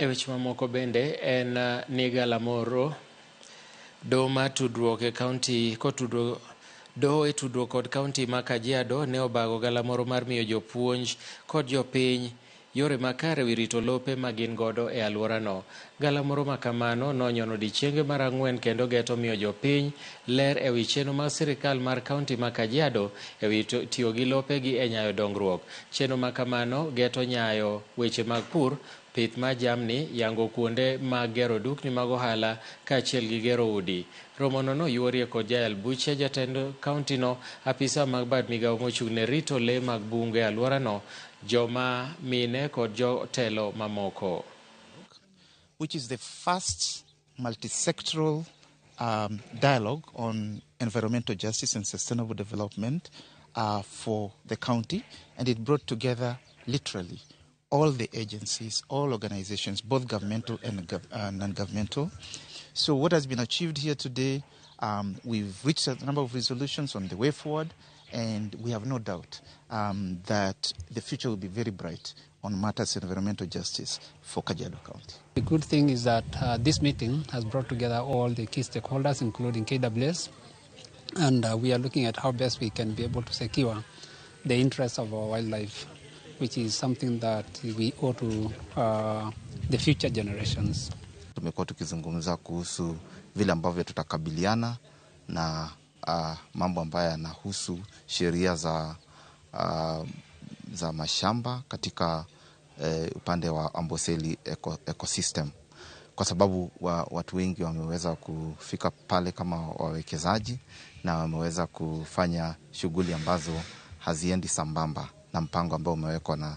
E weche mamoko bende en ni galamoro doho mar tudruok e kaunti kotudruok doho e tudruok kod kaunti ma Kajiado ne obago galamoro mar miyo jopuonj kod jopiny yore makare wi rito lope ma gin godo e alworano. Galamoro ma kamano nonyono odiechienge mar ang'wen kendo geto miyo jopiny ler e wi chenro mar sirikal mar kaunti ma Kajiado e wi tiyo gi lopegi e nyayo dongruok. Chenro ma kamano geto nyayo weche mag pur, pith mar jamni, yango kuonde mag gero dukni mag ohala kaachiel gi gero udi. Romono noyuorie kod jayal buche jatend kauntino, apisa mag bad migawo mochung' ne rito lee mag bunge e alworano, joma mine kod jotelo mamoko. Which is the first multi-sectoral dialogue on environmental justice and sustainable development for the county, and it brought together literally all the agencies, all organizations, both governmental and non-governmental. So what has been achieved here today, we've reached a number of resolutions on the way forward, and we have no doubt that the future will be very bright on matters of environmental justice for Kajiado County. The good thing is that this meeting has brought together all the key stakeholders, including KWS, and we are looking at how best we can be able to secure the interests of our wildlife, which is something that we owe to the future generations. Tumekuwa tukizungumza kuhusu vile ambavyo tutakabiliana na mambo ambayo yanahusu sheria za mashamba katika upande wa Amboseli ecosystem, kwa sababu watu wengi wameweza kufika pale kama wawekezaji na wameweza kufanya shughuli ambazo haziendi sambamba na mpango ambao umewekwa na